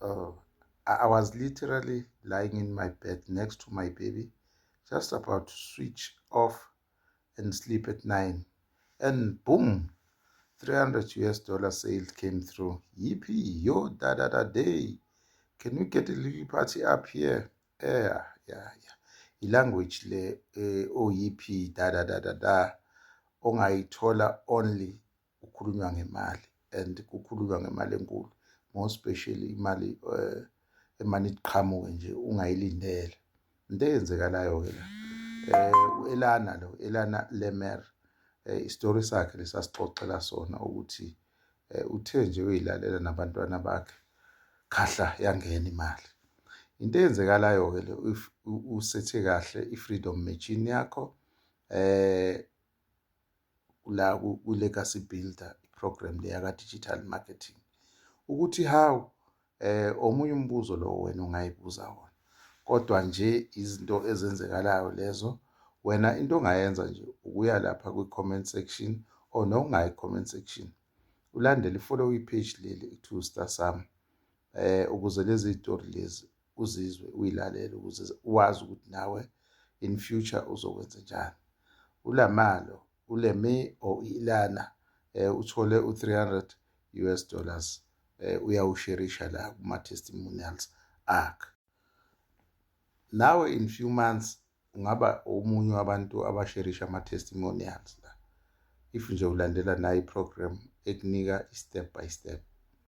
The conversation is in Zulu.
Oh, I was literally lying in my bed next to my baby, just about to switch off and sleep at 9. And boom, 300 US dollar sale came through. Yippee, yo, da da da day. Can we get a little party up here? Yeah. I-language le oyippee da da da da da ongayithola only ukhulunywa ngemali, and kukhulunywa ngemali enkulu, more especially imali emane iqhamuke nje ungayilindele. Into eyenzekalayo-ke la, u-Elana lo, Elana Lemer, isitori sakhe lesasixoxela sona ukuthi uthe nje uyilalela nabantwana bakhe, khahla, yangena imali. Into eyenzekalayo-ke le, if usethe kahle i-freedom machine yakho la ku-Legacy Builder program le yaka-digital marketing, ukuthi how, omunye umbuzo lo wena ungayibuza wona, kodwa nje izinto ezenzekalayo lezo, wena into ongayenza nje ukuya lapha kwi-comment section or nongayi comment section, ulandele, i-follow i-page leli i-Two Star Sam, ukuze lezi zitori lezi uzizwe, uyilalele, ukuze wazi ukuthi nawe in future uzokwenza njani. Ulamalo uleme or ilana uthole u300 US dollars, uyawusherisha la kuma testimonials akhe. Nawe in few months ungaba omunye wabantu abasherisha ama testimonials la, if nje ulandela nayo i-program ekunika i-step by step.